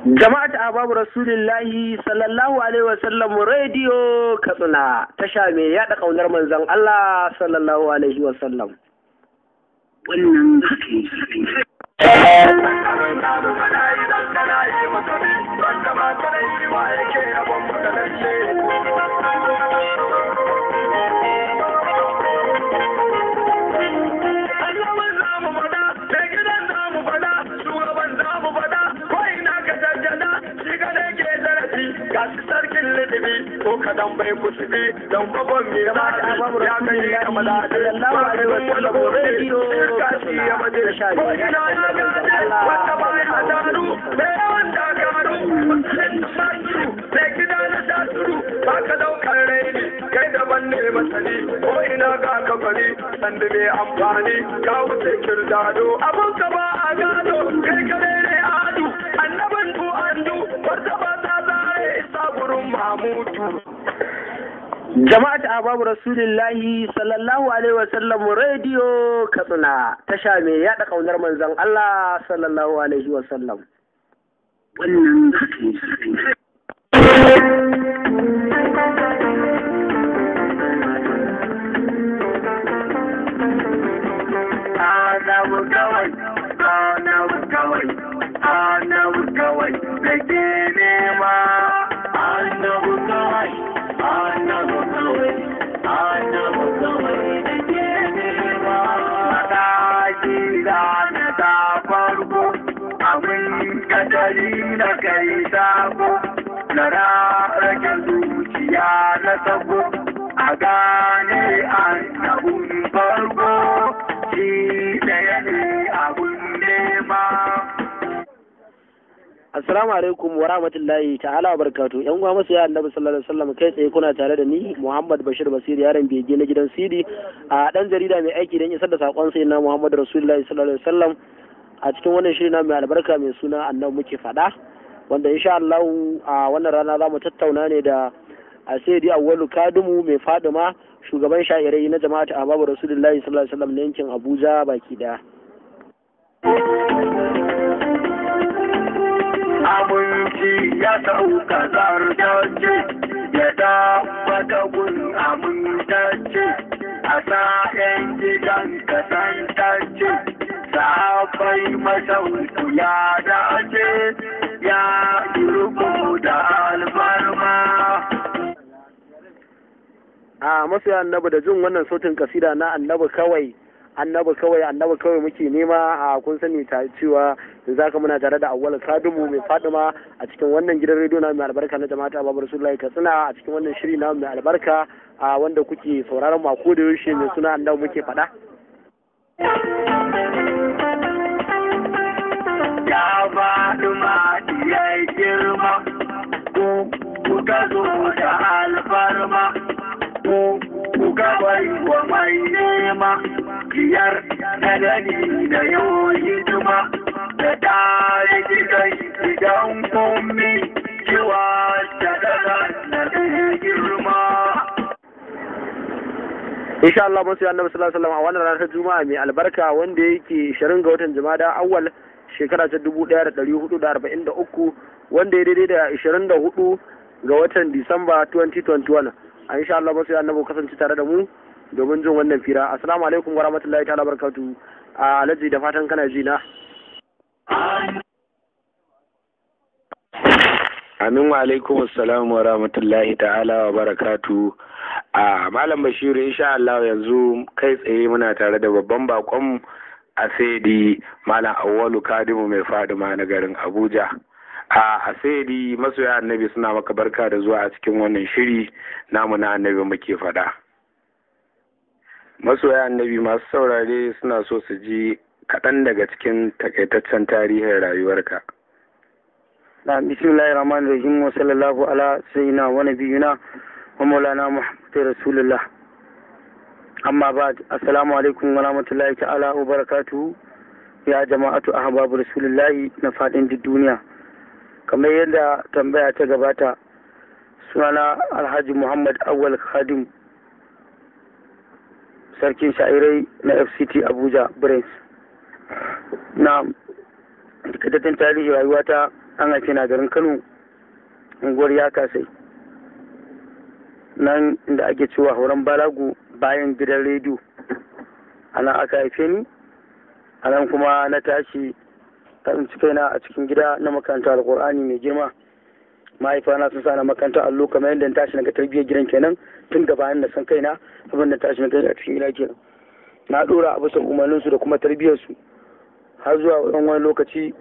Jama'at Ahbabu Rasulillahi sallallahu alaihi wasallam Radio Katsina, tasha mai yada kaunar manzon Allah sallallahu alaihi wasallam. Wannan haka yake. Ko kadan bai kusubi don kwabon mai zaɓi ya kai ya malaɗe ba wani gobe kashi ya baje ko ina ya gane wanda ba ya taru mai yawan dakaru musulun masu mai gida na shaturu ba ka daukar raini kai daban ne masani ko ina ga ka bari sanda mai amfani ka wuce kirdado abun ka ba a gado kai ka ne adu annaban du andu wata ba ta zare isa gurin mamutu. Jama'at Ahbabu Rasulillahi sallallahu alaihi wasallam Radio Katsina, tasha mai yada kaunar manzon Allah sallallahu alaihi wasallam. Wannan haka yake. Annabi kawai, annabi kawai, annabi kawai da ke nema. Annabi kawai, annabi kawai, annabi kawai da ke nema. Mataki da na ta farko, abin kadari na kai sako, na rarrake zuciya na sako, a gane annabin farko. Shi ɗaya ne abun nema. Assalamu alaikum wa rahmatullahi ta'ala wa barakatuh. Yan uwa masoya Annabi sallallahu alaihi wasallam, kai tsaye kuna tare da ni Muhammad Bashir Basir, yaron bege na gidan Sidi, a dan jarida mai aiki don isar da sakon sayyidina Muhammad Rasulullahi sallallahu alaihi wasallam a cikin wannan shiri na mai albarka mai suna Annabi muke fada, wanda insha Allah a wannan rana za mu tattauna ne da Sayyidi Awwalu Kadumu mai Fadima, shugaban sha'irai na jama'at Ahbabu Rasulullahi sallallahu alaihi wasallam na yankin Abuja baki daya. Aminci ya sauka zartacce, ya tabbata gun amintacce, a sa'yan gidan kasantacce, sahabbai masauku ya dace, ya yi da alfarma. A masoya Annabi, da jin wannan sautin kasida na Annabi kawai, annabi kawai, annabi kawai muke nema, a kun sani ta cewa yanzu haka muna tare da Awwal Kadumu mai Fadima a cikin wannan gidan rediyo na mai albarka na jama'at Ahbabu Rasulullahi Katsina, a cikin wannan shiri na mai albarka a wanda kuke sauraron mako da yaushe mai suna Annabi muke faɗa. Ya faɗi ma ya girma, ku kuka zo da alfarma, ku kuka bai wa mai nema, biyar na gani da yau hidima, da tare gidan gidan kummi, cewa ta daga na girma. Insha Allah masu Annabi sallallahu alaihi wasallam, a wannan ranar Juma'a mai albarka wanda yake 20 ga watan Jumada Awwal shekara ta 1443, wanda ya daidai da 24 ga watan Disamba 2021. A insha Allah masu Annabi kasance tare da mu domin jin wannan fira. Assalamu alaikum wa rahmatullahi ta'ala barakatuh. Alhaji, da fatan kana ji na. Amin wa alaikum assalam wa rahmatullahi ta'ala wa barakatu. A Malam Bashiru, insha Allah yanzu kai tsaye muna tare da babban bakon a Saidi Malam Awwalu Kadimu mai Fadima na garin Abuja. A Saidi, masoya Annabi suna maka barka da zuwa a cikin wannan shiri namu na Annabi muke fada. Masoya Annabi masu saurare suna so su ji kaɗan daga cikin takaitaccen tarihin rayuwarka. Na bismillahir rahmanir rahim wa sallallahu ala sayyidina wa nabiyina wa maulana Muhammadur Rasulullah. Amma ba'd, assalamu alaikum wa rahmatullahi ta'ala wa barakatuhu ya jama'atu ahbabu Rasulullahi na fadin duk duniya. Kamar yadda tambaya ta gabata, sunana Alhaji Muhammad Awwal Khadim, sarkin sha'irai na FCT Abuja Brains. Na takaitaccen tarihi rayuwata, An haife na garin Kano, unguwar Yakasai, nan inda ake cewa Hauran Balagu bayan gidan rediyo. A nan aka haife ni, a nan kuma na tashi ta tsinci kaina a cikin gida na makaranta Alƙur'ani mai girma. Mahaifana sun sa na makaranta allo kamar yadda na tashi na ga tarbiyyar gidan kenan tun gabanin na san kaina, abin da tashi na gani a cikin gida kenan. Na dora a bisa umarninsu da kuma tarbiyyarsu har zuwa wani lokaci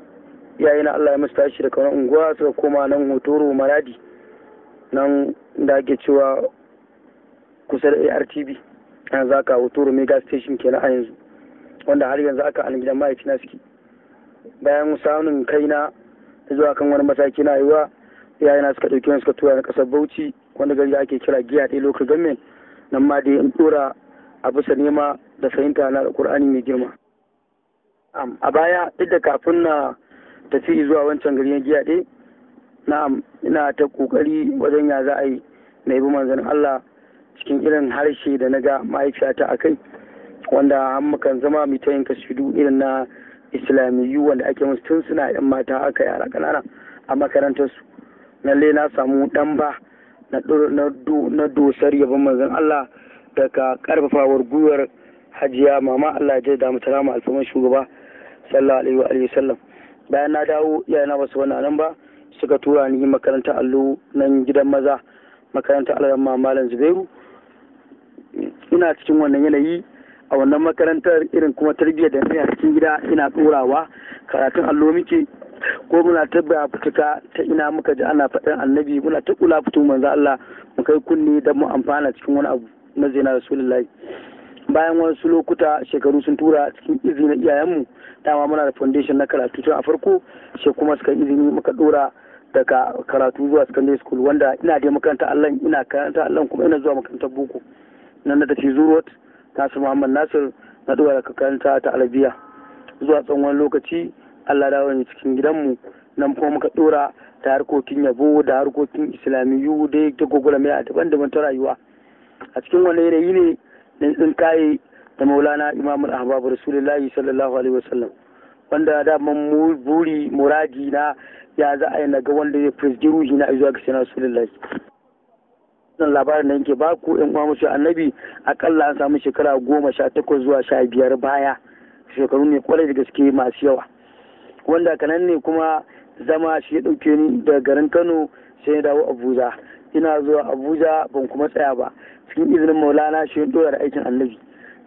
iyayena Allah ya musu tashi daga wani unguwa suka koma nan Hotoro Maradi, nan da ake cewa kusa da ARTB, yanzu aka Hotoro Mega Station kenan a yanzu, wanda har yanzu aka an gidan mahaifina suke. Bayan samun kaina zuwa kan wani mataki na rayuwa, iyayena suka ɗauki wani suka tura na ƙasar Bauchi, wanda gari ake kira Giya ɗaya Local Government, nan ma dai in ɗora a bisa nema da fahimta na Alƙur'ani mai girma. A baya duk da kafin na tafi zuwa wancan gari na Giya ɗaya, na'am, ina ta ƙoƙari wajen ya za a yi na yi manzon Allah cikin irin harshe da na ga mahaifiyata a kai, wanda har mukan zama mu ta yin kasidu irin na Islamiyyu wanda ake musu tun suna 'yan mata aka yara ƙanana a makarantarsu. Lalle na samu ɗan ba na dosar yabon manzon Allah daga karfafawar gwiwar Hajiya Mama, Allah ya da mu tarama alfaman shugaba sallallahu alaihi wa sallam. Bayan na dawo, iyayena ba su wannan nan ba, suka tura ni makarantar allo nan gidan maza, makarantar Alaramma Malam Zubairu. Ina cikin wannan yanayi a wannan makarantar, irin kuma tarbiyyar da na cikin gida ina ɗorawa karatun allo muke, ko muna ta fituka ta ina muka ji ana faɗin annabi, muna ta kula fito manzo Allah mu kai kunne don mu amfana cikin wani abu na zina Rasulullahi. Bayan wasu lokuta, shekaru sun tura, cikin izini na iyayenmu, dama muna da foundation na karatu tun a farko, sai kuma suka izini muka dora daga karatu zuwa secondary school, wanda ina dai makaranta Allah, ina karanta Allah kuma ina zuwa makarantar boko. Nan na tafi Zurot Nasir Muhammad Nasir, na dora daga karanta ta Arabiya zuwa tsawon lokaci. Allah dawo ne cikin gidanmu, nan kuma muka dora da harkokin yabo da harkokin Islamiyu dai ta gwagwarmaya daban-daban ta rayuwa. A cikin wani yanayi ne na tsinkaye da Maulana Imamul Ahbab Rasulullahi sallallahu alaihi wasallam, wanda daman buri muradi na ya za a yi na ga wanda zai fizgi ruhi na zuwa ga sayyidina Rasulullahi. Wannan labarin da yake ba ku, yan uwa musu annabi, akalla an samu shekara 18 zuwa 15 baya, shekaru ne kwarai da gaske masu yawa, wanda kanan ne kuma zama shi ya ɗauke ni daga garin Kano sai ya dawo Abuja. Ina zuwa Abuja ban kuma tsaya ba, cikin izinin Maulana shi dora da aikin annabi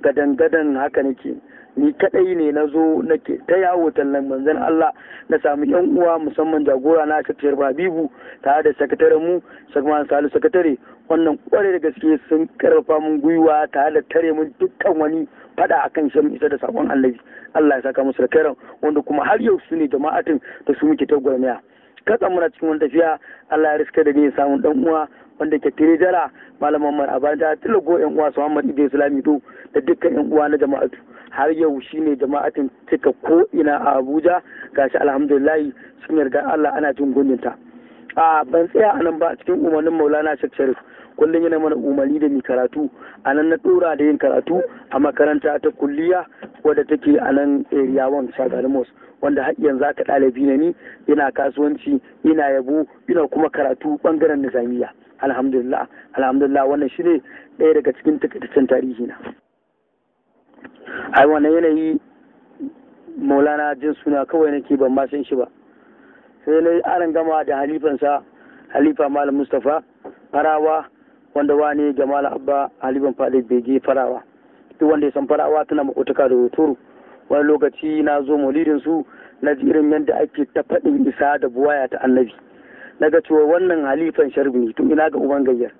gadan gadan. Haka nake, ni kadai ne na zo nake ta yawo tallan manzon Allah. Na samu yan uwa, musamman jagora na Shakiyar Habibu tare da sakataren mu Sagman Salu sakatare, wannan kware da gaske sun karfafa mun gwiwa tare da tare mun dukkan wani fada akan shi isa da sakon annabi. Allah ya saka musu da kairan, wanda kuma har yau su ne jama'atin da su muke tagwarmaya. Katsan muna cikin wani tafiya, Allah ya riska da ni samun dan uwa wanda ke tirejara Malam Muhammad Abada Tilago, yan uwa su Muhammad Idris Lamido da dukkan yan uwa na jama'atu. Har yau shine jama'atin cika ko ina a Abuja. Gashi alhamdulillah sun yarda Allah ana jin gundinta. A ban tsaya a nan ba, cikin umarnin Maulana Sheikh Sharif, kullum yana mana umarni da mi karatu. A nan na dora da yin karatu a makaranta ta kulliya wadda take a nan Area 1 Shagali Mosque, wanda har yanzu aka ɗalibi ne ni, ina kasuwanci, ina yabo, ina kuma karatu bangaren nizamiya. Alhamdulillah, alhamdulillah, wannan shine ɗaya daga cikin takaitaccen tarihi na. Ai wannan yanayi Maulana jin suna kawai nake, ban ma san shi ba, sai na yi aron gama da halifansa, Halifa Malam Mustapha Farawa, wanda wani ga Malam Abba halifan Fadil Bege Farawa. Duk wanda ya san Farawa tana makotaka da Hotoro. Wani lokaci na zo maulidin su, na ji irin yadda ake ta faɗin isa da buwaya ta annabi, na ga cewa wannan halifan Sharbi ne, to ina ga uban gayyar.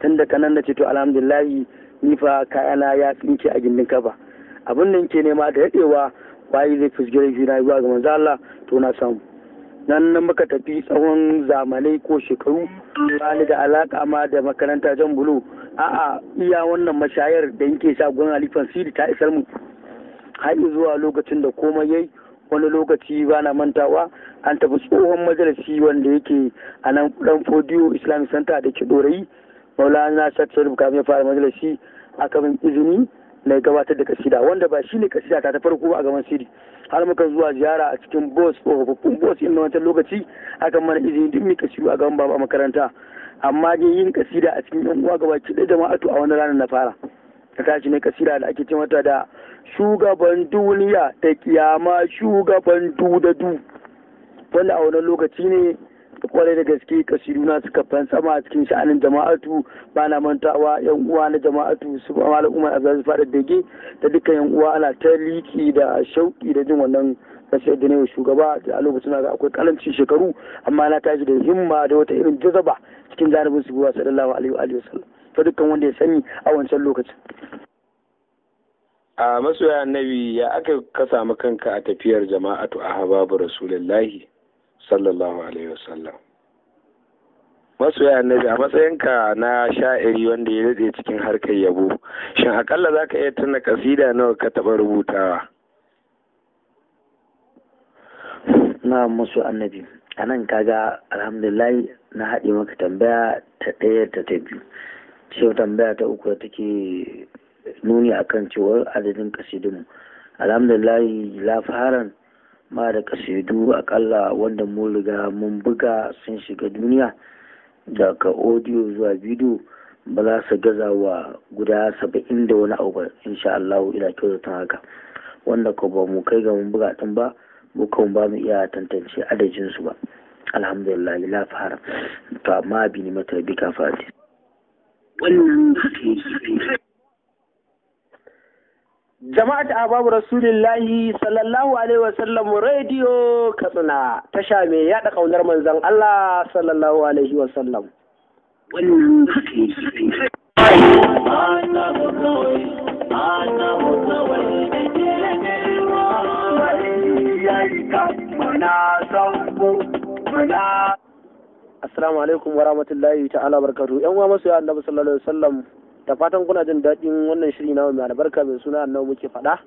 Tun da kanan na ce to alhamdulillahi, ni fa kayana ya tsinke a gindin kaba. Abin da ke nema da daɗewa, waye zai fusgire juna zuwa ga manzo Allah, to na samu. Nan nan muka tafi tsawon zamanai ko shekaru, ba ni da alaka ma da makaranta Jan Bulo. A'a, iya wannan mashayar da yake sha gurin halifan Sidi ta isar mu har zuwa lokacin da komai yayi. Wani lokaci ba na mantawa, an tafi tsohon majalisi wanda yake a nan Dan Fodiyo Islamic Center da ke Dorayi, Maulana Shak Sharif, kafin ya fara majalisi, aka min izini na gabatar da kasida, wanda ba shine kasida ta farko ba a gaban Sidi. Har muka zuwa ziyara a cikin bus, tsofaffin bus in na wancan lokaci, akan mana izini duk mu kasidu a gaban baba a makaranta. Amma dai yin kasida a cikin yan uwa gaba ki da jama'atu a wani ranar na fara. Ta tashi ne kasida da ake ce mata da shugaban duniya da kiyama, shugaban du da du, wanda a wannan lokaci ne kwarai da gaske kasiduna suka fantsama a cikin sha'anin jama'atu. Ba na mantawa, yan uwa na jama'atu su Malam Umar Abdulaziz Fadar Bege da dukkan yan uwa, ana ta liki da shauki da jin wannan kasida da ne shugaba. A lokacin da akwai karancin shekaru, amma na tashi da himma da wata irin jazaba cikin janibin su sallallahu alaihi wa sallam, ta dukkan wanda ya sani a wancan lokacin. A masoya Annabi, ya aka ka samu kanka a tafiyar Jama'atu Ahbabu Rasulullahi sallallahu alaihi wasallam? Masoya Annabi, a matsayinka na sha'iri wanda ya daɗe cikin harkar yabo, shin akalla za ka iya tuna kasida nawa ka taɓa rubutawa? Na masu Annabi, a nan kaga alhamdulillah na haɗe maka tambaya ta ɗaya ta biyu, sai tambaya ta uku da take nuni akan cewar adadin kasidunmu. Alhamdulillah, lafaran ma da kasidu akalla wanda mun riga mun buga sun shiga duniya daga audio zuwa bidiyo ba za su gaza wa guda 70 da wani abu ba, insha Allah. Ina kyautata haka. Wanda ko ba mu kai ga mun buga din ba, mu kan ba mu iya tantance adadin su ba. Alhamdulillah, la fara to, amma bi ni mata bi kafati. Wannan haka yake. Jama'at Ababu Rasulillahi sallallahu alaihi wasallam, Radio Katsina, tasha mai yaɗa ƙaunar manzon Allah sallallahu alaihi wasallam. Wannan haka yake. Annabi kawai, Annabi kawai. Muna son ku, muna Assalamu alaikum wa rahmatullahi ta'ala barakatuhu. Yan uwa masoya Annabi sallallahu alaihi wasallam, da fatan kuna jin daɗin wannan shiri na mai albarka mai suna Annabi muke faɗa.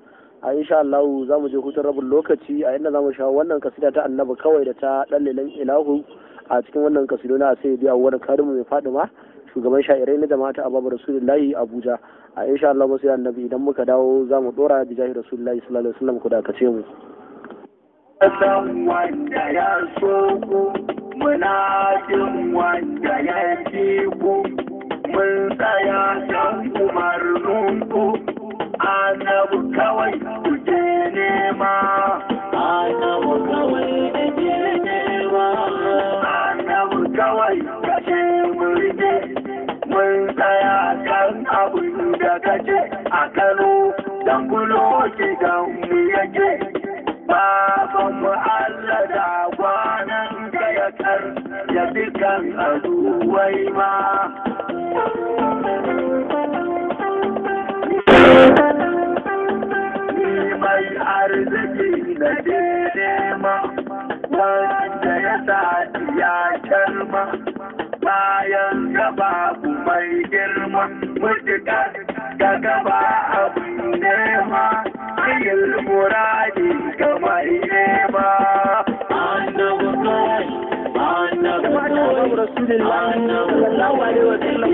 A insha Allah za mu je hutun rabin lokaci, a inda za mu sha wannan kasida ta Annabi kawai da ta ɗan lelen ilahu a cikin wannan kasido na sai biya wani karimu mai Fadima, shugaban sha'irai na jama'a ta Ababu Rasulullahi Abuja. A insha Allah masoya Annabi, idan muka dawo za mu dora bijahi Rasulullahi sallallahu alaihi wasallam. Ku dakace mu. San wanda ya so ku, muna jin wanda ya ki ku, mun tsaya can umarnin ku, Annabi kawai kuke nema. Annabi kawai nake nema. Annabi kawai kashe murje, mun tsaya kan abin da kace a Kano, dan bulo gidan mu yake. Baban mu Allah da kwanan ka ya kar ya dukan aduwai ma. Ni mai arziki na je nema, wanda ya sa ya kyarma, bayan gaba ku mai girma, mutukar ga gaba abin nema, yin muradi ga mai nema. Annabi kawai, Annabi kawai. Rasulullahi sallallahu alaihi wasallam,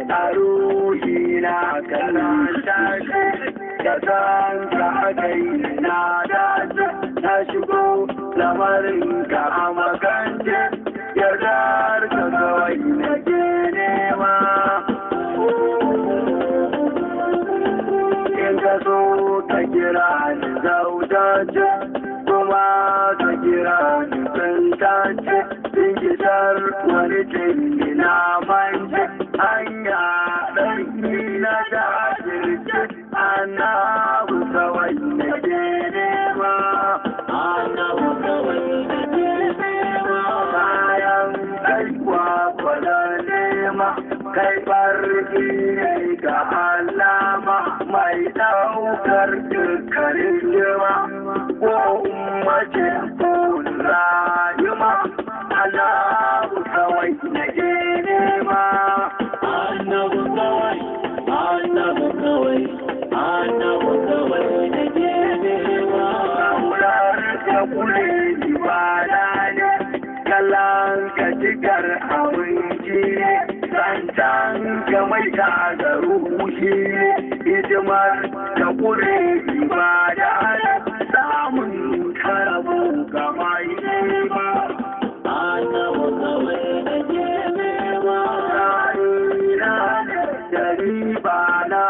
A ruhina kana tashi da san ka aka yi na dace, na shigo lamarin ka a makance, yardar ka kawai na ke nema. In ka so ka kira ni zautace, kuma ka kira ni tsintace, dingitar wani tuni na mance, hanya ɗan na jajirce, Annabu kawai na ke nema. Annabi kawai nake nema. Bayan kai kwakwada nema, kai farki ne ga alama mai ɗaukar dukkanin girma, ko mace ko rayuma, Annabu kawai na ke nema. Annabi kawai, Annabi kawai, Annabi kawai nake nema. Kaunar ka kule ibada ne, kalan ka cikar abinci ne, zancen ka mai taga ruhi ne, hidimar da kure ibada samun karabo ga mai nema. Annabu kawai da ke nema. Ra'ina da riba na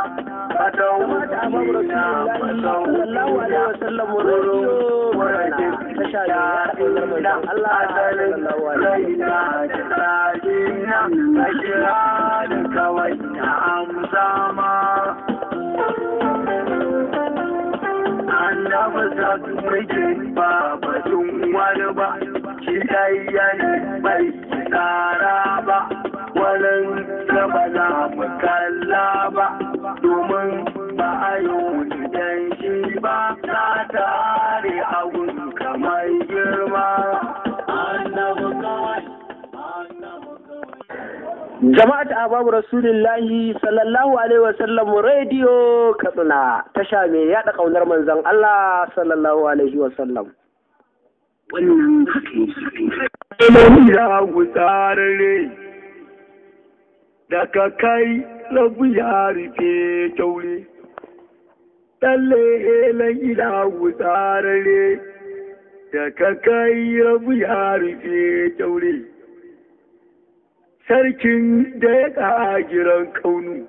Sallallahu alaihi wasallam radio tasha ne ya kaunar manzon Allah sallallahu alaihi Kawai ta amsa ma annabi sa muke ba batun wani ba, shi ɗaya ne bai tsara ba, wani gaba za mu kalla ba, domin ba a yi wani dan shi ba, na tare abun kamar girma. Annabi kawai. Jama'at Ababu Rasulillahi sallallahu alaihi wasallam radio Katsina tasha mai yada kaunar manzon Allah sallallahu alaihi wasallam. Wannan haka yake. Ya gutsarare da ka kai rabu ya rufe taure. Tsalle helan ila gutsarare da ka kai rabu ya rufe taure. Sarkin da ya ƙagiran kaunu,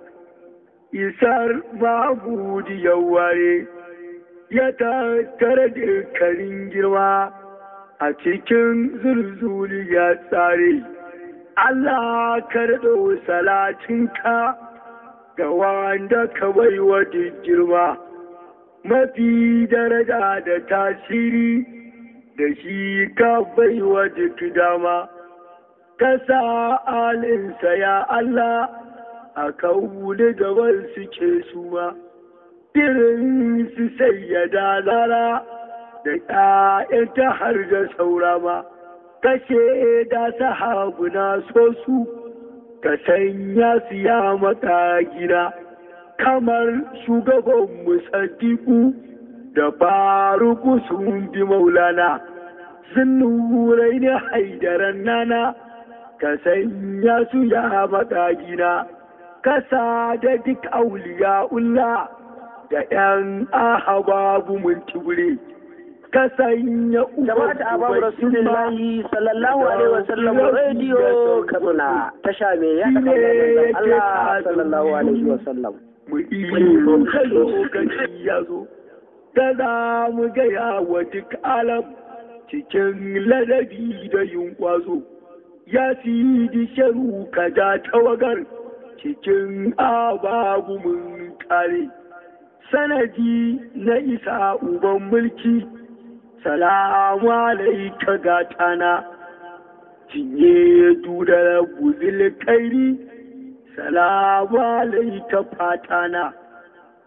isar babu ware, ya tattara dukkanin girma a cikin zulzuli ya tsare. Allah karɗo salatinka ga wanda ka baiwa duk girma, mafi daraja da tasiri da shi ka baiwa duk dama. Kasa alinsa ya Allah a kawule gaban suke suma, irin su sayyada lara da ‘ya'yanta har da saura ma, kashe da sahabu na so su, ka sanya su ya mata gida, kamar shugaban musaddiku da faruku sun bi maulana, zunnurai ne haidaran nana. Ka sanya su ya maɗagina, kasa da duk auliya ulla da ‘yan ahababu mun tubure, ka sanya Jama'at Ababu Rasulillahi sallallahu alaihi wasallam radio Katsina tasha mai yada kaunar manzon Allah sallallahu alaihi wasallam. Mu iya lokaci ya zo, da za mu gaya wa duk alam cikin ladabi da yunƙwazo. Ya fi sharu ka ja tawagar cikin ababu mun kare. Sanadi na isa uban mulki, salamu alaika gatana, cinye dudar guzil kairi, salamu alaika fatana,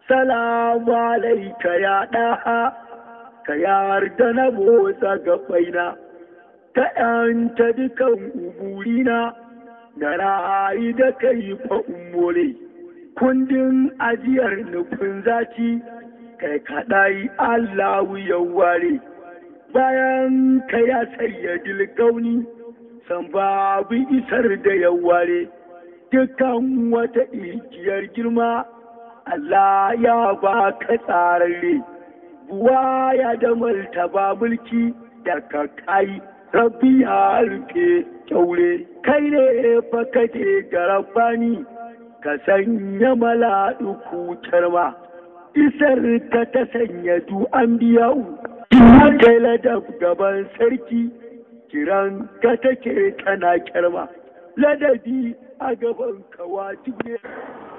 salamu alaika ya ɗaha, ka yarda na motsa gabaina. Ta ‘yanta dukan uburina da ra'ayi da kai fa umore, kundin ajiyar nufin zaki kai kaɗai Allahu ya ware, bayan ka ya sayyadil kauni, san babu isar da ya ware, dukan wata igiyar girma Allah ya ba ka tsararre, buwa ya da martaba mulki da ka kai. Rabbi ya rufe kyaure, kai ne fa kake garabani, ka sanya mala'iku kyarma, isar ka ta sanya du an biya kai ladab gaban sarki, kiran ka take kana kyarma, ladabi a gaban ka wajibi ne.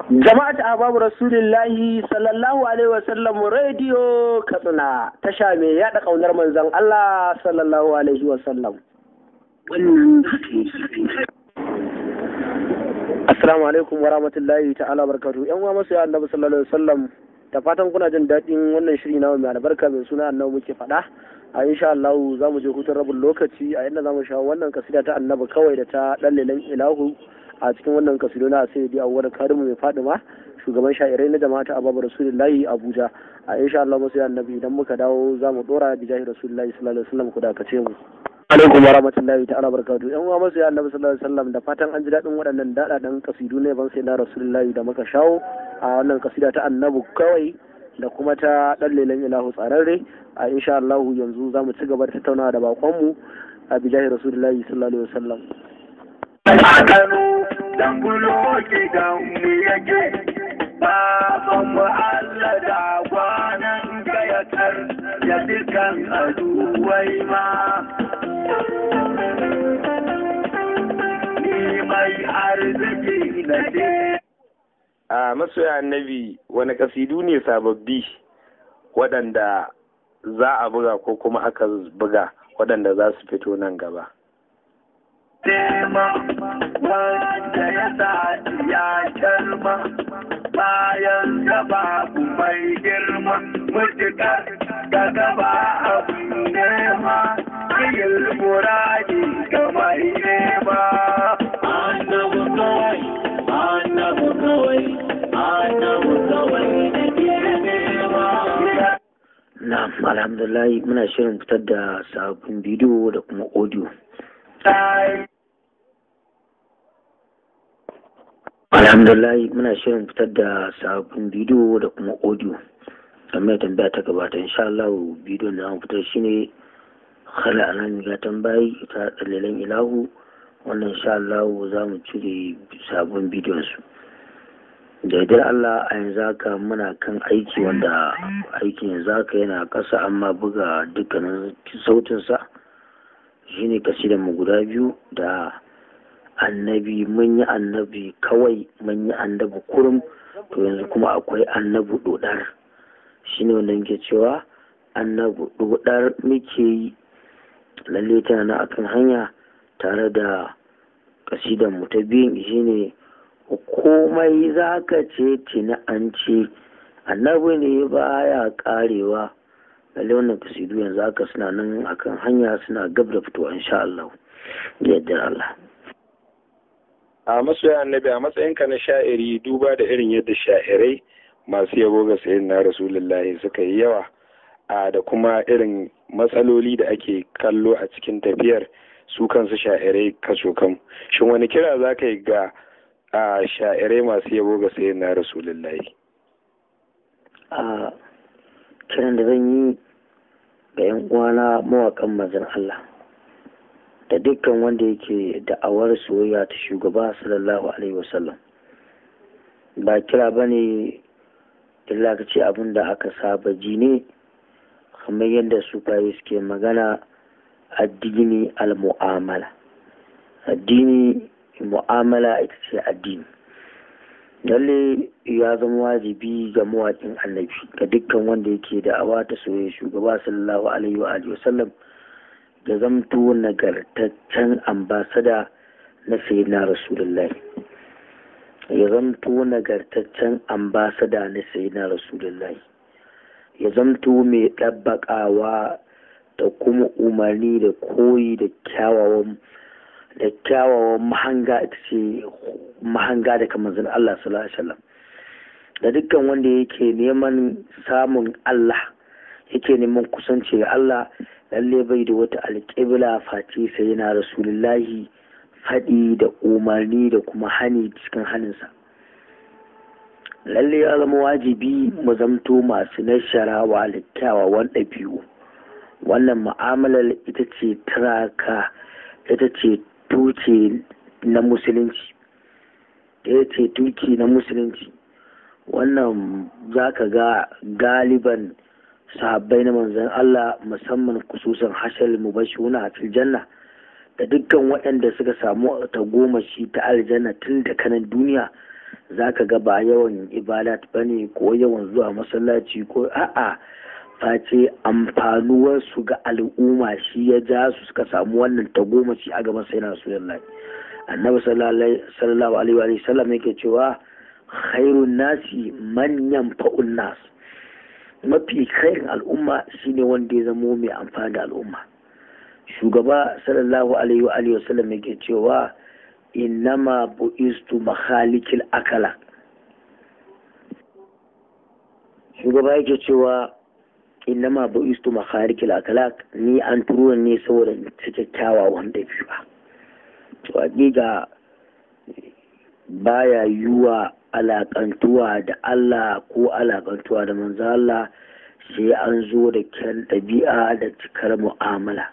Jama'at Ababu Rasulillahi sallallahu alaihi wasallam radio Katsina tasha mai yada kaunar manzon Allah sallallahu alaihi wasallam. Wannan haka yake. Assalamu alaikum wa rahmatullahi ta'ala barakatuhu. Yan uwa masoya Annabi sallallahu alaihi wasallam, da fatan kuna jin daɗin wannan shiri na mai albarka mai suna Annabi muke faɗa. A insha Allah za mu je hutun rabin lokaci a inda za mu sha wannan kasida ta Annabi kawai da ta ɗan lelen ilahu a cikin wannan kasido na sayyidi Awwal Karimu mai Fadima, shugaban sha'irai na jama'a ta Ababu Rasulullahi Abuja. A insha Allah masoya Annabi idan muka dawo za mu dora bijahi Rasulullahi sallallahu alaihi wasallam, ku dakace mu. Alaikum warahmatullahi ta'ala barakatuh. Yan uwa masoya Annabi sallallahu alaihi wasallam, da fatan an ji dadin waɗannan dadadan kasidu ne ban sai na Rasulullahi da muka shawo a wannan kasida ta Annabi kawai da kuma ta dan lelen ilahu tsararre. A insha Allah yanzu zamu ci gaba da tattaunawa da bakon mu a bijahi Rasulullahi sallallahu alaihi wasallam. A Kano dan bulo gidan mu yake, baban mu Allah da kwanan gayatar ya dukan aduwai ma. Ni mai arziki na ce. A masoya Annabi, wani kasidu ne sababbi waɗanda za a buga ko kuma aka buga waɗanda za su fito nan gaba? Tema wanda ya sa ya kyarma bayan gaba mai girma mutukar ga gaba abin nema yin muradi ga mai nema. Annabu kawai, annabu kawai, annabu kawai da ke nema. Na'am, alhamdulillah, muna shirin fitar da sabbin bidiyo da kuma audio. Alhamdulillah, muna shirin fitar da sabbin bidiyo da kuma audio. Kamar tambaya ta gabata, insha Allah bidiyon da zamu fitar shine khala anan ga tambayi ta dalilan ilahu. Wannan insha Allah za mu cire sabon bidiyon su. Da yardar Allah, a yanzu haka muna kan aiki, wanda aikin yanzu haka yana ƙasa, amma buga dukkanin sautinsa shine kasidan mu guda biyu da Annabi. Mun yi Annabi kawai, mun yi Annabi kurum, to yanzu kuma akwai Annabi dodar, shine wanda muke cewa Annabi dodar muke yi. Lalle tana nan akan hanya tare da kasidan mu ta biyun, shine komai zaka ce tuni an ce Annabi ne baya karewa. Lalle wannan kasidu yanzu haka suna nan akan hanya, suna gab da fitowa insha Allah, da yardar Allah. A masoya Annabi, a matsayinka na sha'iri, duba da irin yadda sha'irai masu yabo ga Sayyidina Rasulullahi suka yi yawa, a da kuma irin matsaloli da ake kallo a cikin tafiyar su kansu sha'irai kacokam, shin wani kira za ka yi ga a sha'irai masu yabo ga Sayyidina Rasulullahi? A kiran da zan yi ga 'yan uwana mawaƙan manzon Allah da dukkan wanda yake da'awar soyayya ta shugaba sallallahu alaihi wasallam, ba kira ba ne illa ka ce abin da aka saba ji ne, kamar yadda sufaye suke magana, addini al-mu'amala, addini mu'amala ita ce addini. Lalle ya zama wajibi ga mawaƙin Annabi, ga dukkan wanda yake da'awa ta soyayya shugaba sallallahu alaihi wa alihi wasallam, ya zamto nagartaccen ambasada na Sayyidina Rasulullahi, ya zamto nagartaccen ambasada na Sayyidina Rasulullahi, ya zamto mai ɗabbaƙawa da kuma umarni da koyi da kyawawan mahanga, ita ce mahanga daga manzon Allah sallallahu alaihi wasallam. Da dukkan wanda yake neman samun Allah, yake neman kusanci ga Allah, lalle bai da wata alƙibla face sai yana Rasulullahi, faɗi da umarni da kuma hani cikin haninsa. Lalle ya zama wajibi mu zamto masu nasharawa da kyawawan ɗabi'u. Wannan mu'amalar ita ce turaka, ita ce tuce na musulunci, ita ce tuki na musulunci. Wannan za ka ga galiban sahabbai na manzon Allah, musamman kususan hashal mubashuna fil janna, da dukkan waɗanda suka samu tagomashi ta aljanna tun da kanan duniya, za ka ga ba yawan ibadat ba ne ko yawan zuwa masallaci ko a'a, face amfanuwarsu ga al'umma shi ya ja su suka samu wannan tagomashi a gaban sai na Rasulullahi. Annabi sallallahu alaihi wa sallam yake cewa khairun nasi man yanfa'un nas, mafi khairin al'umma shine wanda ya zamo mai amfani da al'umma. Shugaba sallallahu alaihi wa sallam yake cewa innama bu'istu makhalikil akala. Shugaba yake cewa Innama bu'istu makharikil akhlaq, ni an turo ne saboda cike kyawawan dabi'a. To hakika baya yiwuwa alakantuwa da Allah ko alakantuwa da manzo Allah sai an zo da kyan ɗabi'a da cikar mu'amala.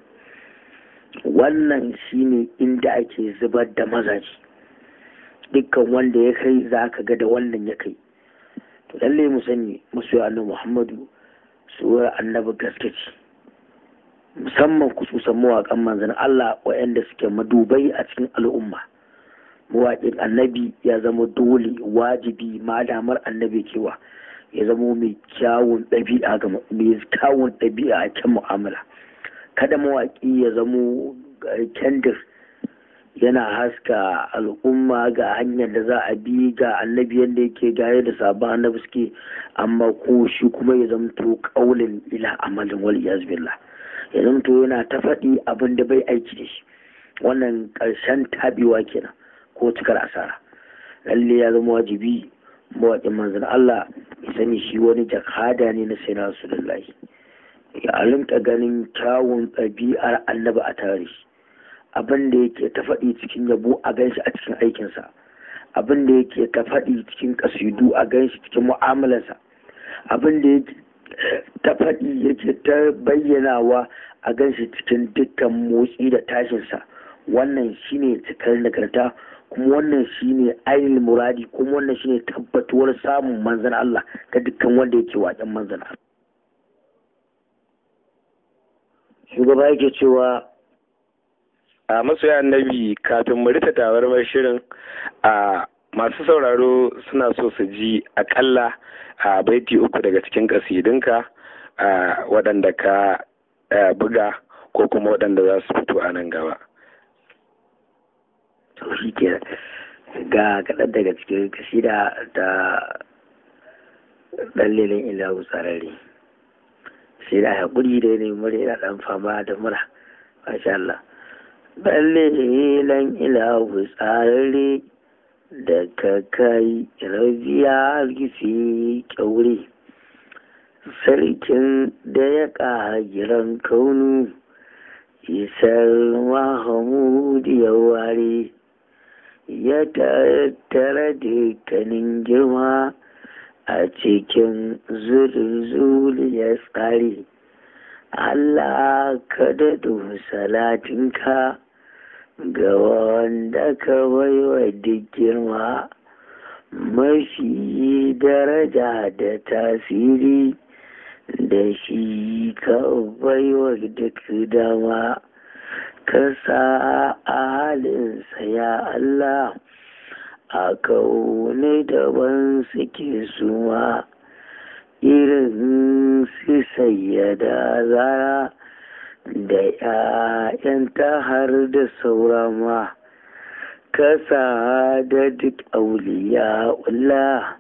Wannan shine inda ake zubar da mazaji. Dukkan wanda ya kai za ka ga da wannan ya kai. To lallai mu sani masoya annabi Muhammadu, suwar annabi gaske ce, musamman kususan mawaƙan manzon Allah waɗanda suke madubai a cikin al'umma. Mawaƙin annabi ya zama dole wajibi madamar annabi kewa ya zama mai kyawun ɗabi'a ga mai kyawun ɗabi'a a kyan mu'amala. Kada mawaƙi ya zamo kendir yana haska al'umma ga hanyar da za a bi ga annabi yadda yake ga yadda sabon annabi suke, amma ko shi kuma ya zamto ƙaulin ila amalin wal iyaz billah, ya zamto yana ta faɗi abin da bai aiki da shi. Wannan ƙarshen tabewa kenan ko cikar asara. Lalle ya zama wajibi mawaƙin manzon Allah ya sani shi wani jakada ne na sayyidina Rasulullahi, ya rinka ganin kyawun ɗabi'ar annabi a tare shi, abin da yake ta faɗi cikin yabo a ganshi a cikin aikinsa, abin da yake ta faɗi cikin ƙasidu a ganshi cikin mu'amalarsa, abin da yake ta faɗi yake ta bayyanawa a ganshi cikin dukkan motsi da tashinsa. Wannan shine cikar nagarta, kuma wannan shine ainihin muradi, kuma wannan shine tabbatuwar samun manzon Allah ga dukkan wanda yake waƙen manzon Allah. Shugaba yake cewa a masoya annabi, kafin mu rufe tabarmar shirin, a masu sauraro suna so su ji akalla a baiti uku daga cikin kasidinka a waɗanda ka buga ko kuma waɗanda za su fito a nan gaba. To shi ke ga kaɗan daga cikin kasida ta ɗan lelen ilahu tsararre. Sai da haƙuri da yanayin mura, yana ɗan fama da mura, masha Allah. Ɗan lelen ilahu tsararre da ka kai rabiya algisi kyaure, sarkin da ya ƙagiran kaunu, isar Mahamudu ya ware, ya tattara dukkanin girma a cikin zulzuli ya tsare. Allah ka daɗo salatinka ga wanda ka baiwa duk girma, mafi daraja da tasiri, da shi ka baiwa duk dama, ka sa ahalinsa ya Allah a kaune daban suke suma, irin su sayyada zara da ‘ya'yanta har da saura ma, ka sa da duk auliya Allah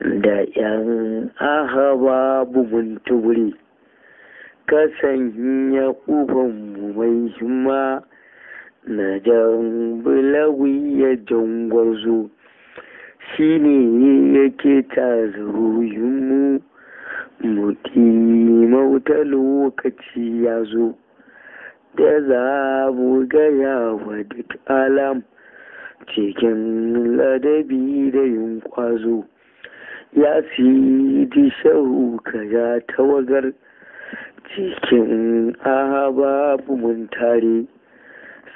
da ‘yan ahaba bugun tuburi, ka sanya ubanmu mai himma na jan bulawi ya jangwarzo, shi ne yake tazurinmu mutimauta lokaci ya zo da za mu gaya wa duk alam cikin ladabi da yin kwazo. Ya sidi shahu ka ya tawagar cikin ahababu mun tare,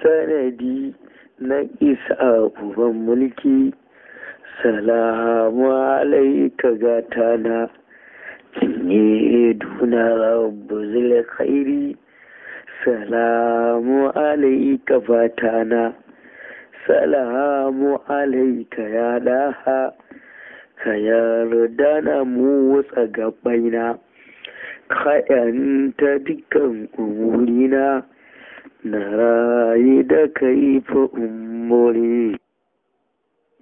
sanadi na isa uban mulki, salamu alaika gatana, cinye duna rabu zile khairi, salamu alaika fatana, salamu alaika ya daha, ka yarda na motsa gabaina, ka yanta dukkan umurina, na rayu da kai fa umuri.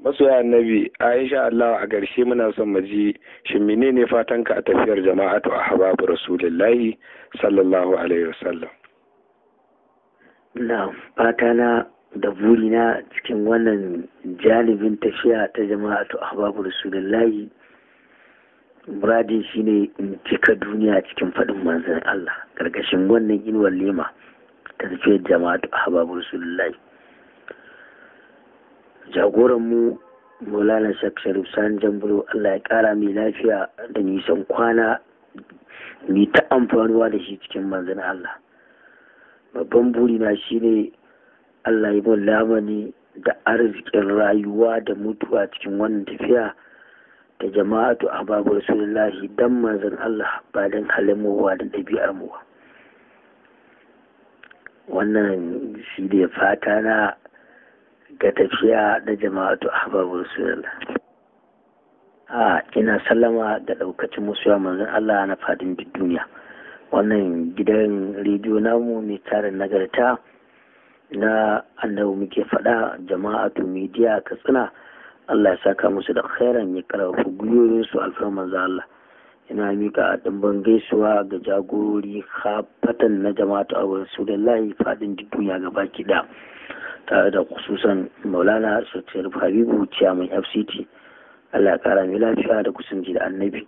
Masoya annabi, Aisha Allah, a ƙarshe muna son mu ji shin menene fatanka a tafiyar jama'atu ahbabu Rasulullahi sallallahu alaihi wasallam. Na fatana da burina cikin wannan janibin tafiya ta jama'atu ahbabu Rasulullahi, Muradin shine in cika duniya cikin faɗin manzon Allah ƙarƙashin wannan inuwar lema ta tafiyar jama'atu ahbabu rasulullahi. Jagoran mu Maulana Sheikh Sharif Sani Jambulo, Allah ya ƙara mai lafiya da nisan kwana mai ta amfanuwa da shi cikin manzon Allah. Babban burina shine Allah ya mun lamani da arzikin rayuwa da mutuwa cikin wannan tafiya da jama'atu ahbabu rasulullahi dan manzon Allah, ba dan halin mu ba, dan ɗabi'ar mu ba. Wannan shi ne fata na ga tafiya da jama'atu ahbabu rasulullah. A ina sallama da ɗaukacin masoya manzon Allah na fadin duk duniya. Wannan gidan rediyo namu mai tarin nagarta na annabi muke faɗa, jama'atu media Katsina, Allah ya saka musu da khairan, ya karfafa gwiwoyinsu alfarman manzon Allah. Ina mika ɗimbin gaisuwa ga jagorori khafatan na jama'atu ahbabu rasulullahi fadin duk duniya gaba ki ɗaya, tare da khususan Maulana Sharif Habibu, Chairman FCT. Allah ya kara mai lafiya da kusanci da annabi.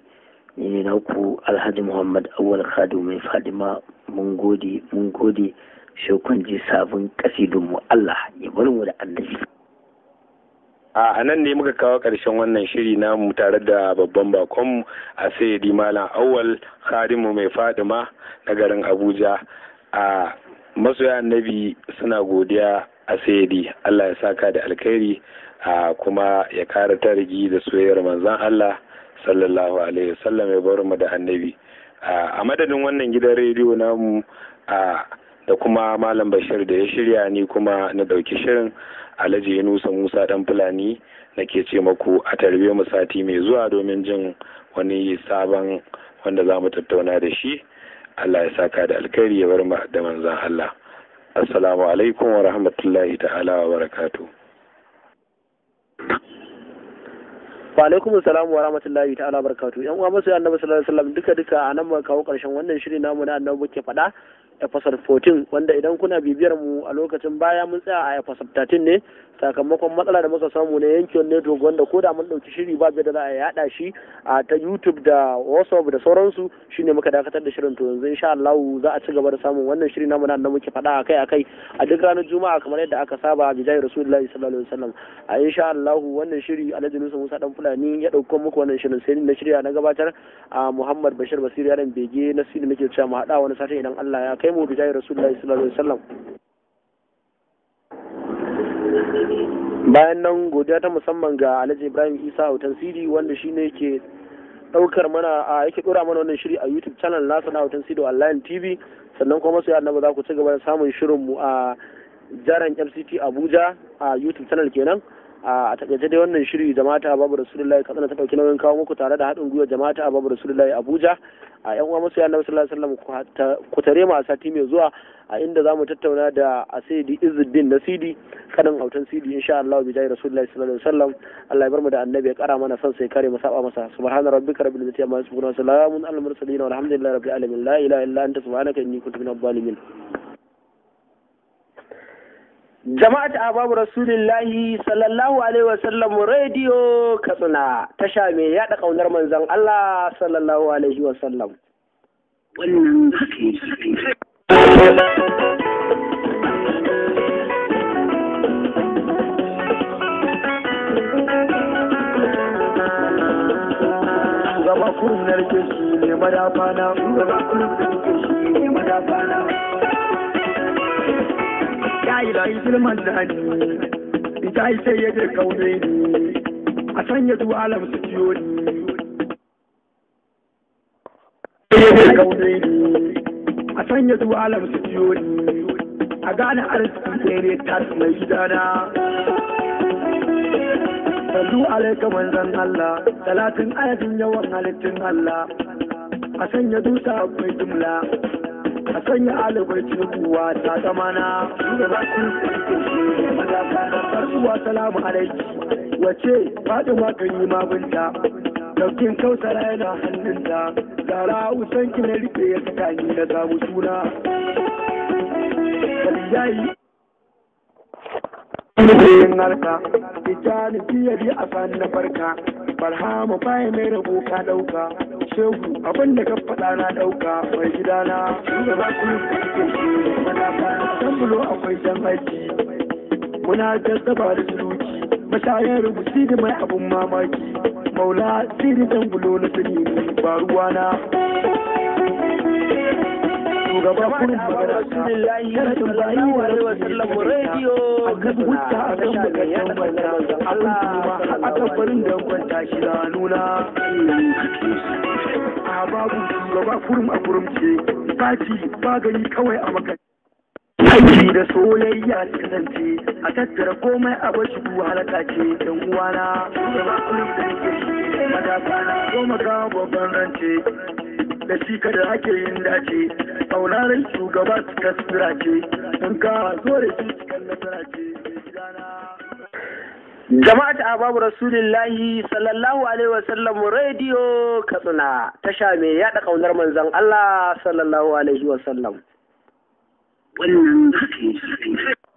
Ni ne naku Alhaji Muhammad Awal Khadu mai Fadima. Mun gode, mun gode. Shekun ji sabon kasidun mu. Allah ya bar mu da annabi. A nan ne muka kawo ƙarshen wannan shiri namu tare da babban bakonmu a Sayyidi Malam Awal Khadimu mai Fadima na garin Abuja. A masoya annabi suna godiya a Sayyidi, Allah ya saka da alkhairi, a kuma ya kara tarigi da soyayyar manzon Allah sallallahu alaihi wasallam, ya bar mu da annabi. A madadin wannan gidan rediyo namu a da kuma Malam Bashir da ya shirya, ni kuma na ɗauki shirin, Alhaji Yunusa Musa Dan Fulani, nake ce maku a tarbe mu sati mai zuwa domin jin wani sabon wanda za mu tattauna da shi. Allah ya saka da alkhairi, ya bar mu da manzon Allah. Assalamu alaikum wa rahmatullahi ta'ala wa barakatuh. Wa alaikum assalam wa rahmatullahi ta'ala barakatuh. Yan uwa masoya annabi sallallahu alaihi wasallam, duka duka a nan muka kawo karshen wannan shiri namu na annabi muke faɗa, episode 14, wanda idan kuna bibiyar mu a lokacin baya mun tsaya a episode 13 ne, sakamakon matsala da muka samu na yankewar network, wanda ko da mun ɗauki shiri babu yadda za a yaɗa shi a ta YouTube da WhatsApp da sauransu, shine muka dakatar da shirin. To yanzu insha Allah za a ci gaba da samun wannan shiri namu na annabi muke faɗa akai akai a duk ranar Juma'a kamar yadda aka saba, bijahi Rasulullahi sallallahu alaihi wasallam. A insha Allah wannan shiri Alhaji Nusa Musa Dan Fulani ya ɗauko muku wannan shirin, sai ni na shirya na gabatar, a Muhammad Bashir Basir yaron bege na sini, nake cewa mu haɗa wani satin idan Allah ya kai mu, bijahi Rasulullahi sallallahu alaihi wasallam. Bayan nan, godiya ta musamman ga Alhaji Ibrahim Isa Autan Sidi, wanda shine yake daukar mana a yake dora mana wannan shiri a YouTube channel nasa na Autan Sidi Online TV. Sannan kuma masoya annabi, za ku ci gaba da samun shirin mu a Jaran FCT Abuja a YouTube channel kenan. A takaice dai, wannan shiri jama'ata babu Rasulullahi Katsina ta dauki nauyin kawo muku tare da haɗin gwiwa jama'ata babu Rasulullahi Abuja. A yan uwa masoya annabi sallallahu alaihi wasallam, ku tare mu a sati mai zuwa a inda zamu tattauna da Asidi Izzuddin Nasidi, kanin Autan Sidi, insha Allah, bi jahi Rasulullahi sallallahu alaihi wasallam. Allah ya bar mu da annabi, ya kara mana son sai kare mu saba masa. Subhana rabbika rabbil izzati amma yasifun wa salamun alal mursalin, walhamdulillahi rabbil alamin. La ilaha illa anta, subhanaka inni kuntu minadh zalimin. Jama'at Ababu Rasulillahi sallallahu alaihi wasallam Radio Katsina, tasha mai yada kaunar manzon Allah sallallahu alaihi wasallam. Wannan haka yake. Shugaba kurum na rike shi ne madafa na. Shugaba kurum na rike shi ne madafa na. Ya yi da girman nani ita sai ya je kaune ni a sanya du alam su ciyo ni ya je kaune ni a sanya du alam su ciyo ni a gane arziki tsere tas mai gidana. Sallu alaika manzan Allah, talatin ayatin yawan halittun Allah, a sanya dusa akwai jumla, a sanya alibai kuwa ta zamana. Shugaba kun Sarsuwa salamu alaiki, wace Fatima kan yi mabinta, daukin kausara yana hannunta, zara usanki na rike ya saka ni na samu suna. Waliyayi. Yin harka, Tijjani biyari a sani na farka, Barhama baya mai rabo ka ɗauka, Shehu abin da ka faɗa na ɗauka, mai gidana, shugaba kullum da kike shi, madafa, tambulo akwai jan aiki, muna jazzaba da suluki, mashayar rubuci da mai abun mamaki, maula siri dan bulo na sani ba ruwana. Shugaba kurin magana ta, kada in bayi wa sallam radio annabi wuta a kan bukatun banta abin kuma a kan farin da kwanta shi na nuna a babu shugaba kurum a kurumce faci ba gani kawai a maka aiki da soyayya ta kasance a tattara komai a bashi du halaka ce dan uwana shugaba kurum da nake shi matasa na goma ga babban rance da shi kada ake yin dace ƙaunarin shugaba suka sutura ce in ka zo da shi cikin nasara ce gidana. Jama'at Ababu Rasulillahi sallallahu alaihi wasallam radio Katsina tasha mai yada kaunar manzon Allah sallallahu alaihi wasallam. Wannan haka yake.